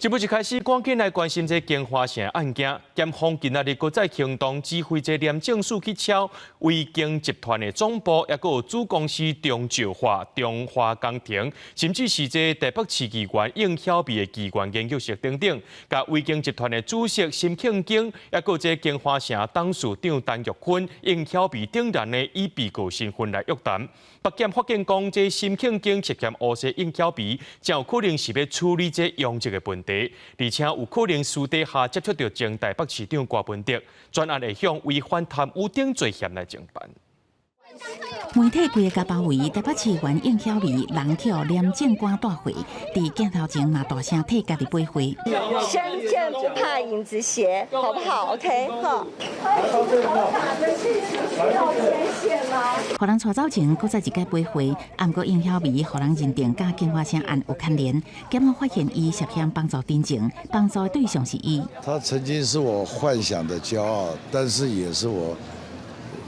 節目一開始，趕緊來關心這京華城案件。檢方今仔日閣再行動，指揮這廉政署去抄維京集團的總部，抑閣有子公司中石化、中華工程，甚至是這台北市議員應曉薇的議員研究室等等，共維京集團的主席沈慶京，抑閣這京華城董事長陳玉坤、應曉薇等人呢，以被告身份來約談。北檢發現講，這沈慶京涉嫌烏紗應曉薇，真有可能是欲處理這容積的問題，而且有可能私底下接觸著前台北市長柯文哲，專案會向違反貪污等罪嫌來偵辦。媒體規个共包圍，台北市議員應曉薇人去廉政官帶會，佇鏡頭前嘛大聲替家己背話。身正不怕影子斜，好不好？OK，好。予人帶走前，閣再一擺背話，毋過應曉薇予人認定佮京華城案有牽連，檢方發現伊涉嫌幫助偵情，幫助的對象是伊。他曾經是我幻想的驕傲，但是也是我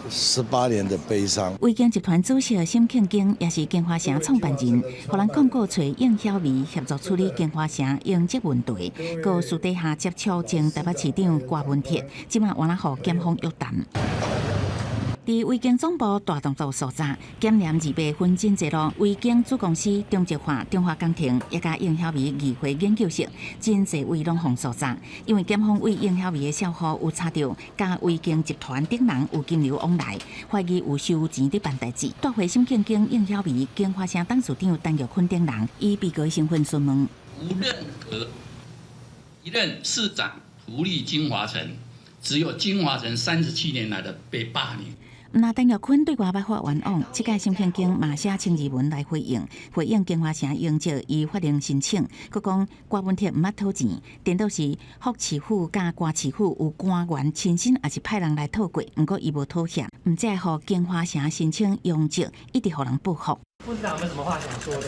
18年的悲傷。維京集團主席沈慶京也是京華城創辦人，予人控告揣應曉薇協助處理京華城容積問題，閣私底下接觸前台北市長柯文哲，這馬原來予檢方約談。佇維京總部大動作搜查，檢驗二八分真濟路維京子公司中石化、中華工程，也佮應曉薇議會研究室，真濟位攏予搜查。因為檢方對應曉薇的賬戶有查著，佮維京集團等人有金流往來，懷疑有收錢佇辦代誌。帶回沈慶京、應曉薇、京華城董事長陳玉坤等人，以被告身份詢問。無任何一任市長圖利京華城，只有京華城37年來的被霸凌。毋但陳玉坤對外捌發冤枉，這屆沈慶京嘛寫千字文來回應，回應京華城容積依法令申請，閣講柯文哲毋捌討錢，顛倒是福市府佮歌市府有官員親身抑是派人來討過，毋過伊無妥協，毋才會予京華城申請容積一直予人報復。副市長有沒有什麼話想說的？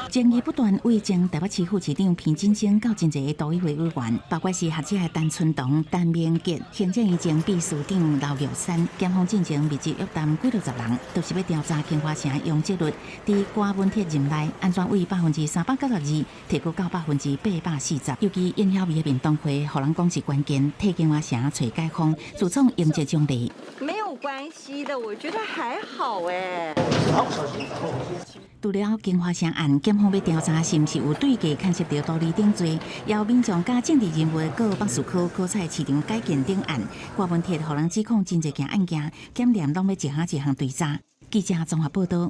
爭議不斷，對前台北市副市長彭金生到真濟个都議會委員，包括是學者的陳春堂、陳明傑、行政院前秘書長劉玉山，檢方進前密集約談幾落十人，都是欲調查京華城容積率，佇柯文哲任內按怎對392%提高到840%，尤其應曉薇的面談會，予人講是關鍵，替京華城揣解方，自創容積獎勵。沒有關係的，我覺得還好哎。除了京華城案，檢方欲調查是毋是有對價牽涉著圖利等罪，也有民眾佮政治人物告北市區果菜市場改建等案，柯文哲予人指控真濟件案件，檢驗攏欲一項一項追查。記者綜合報道。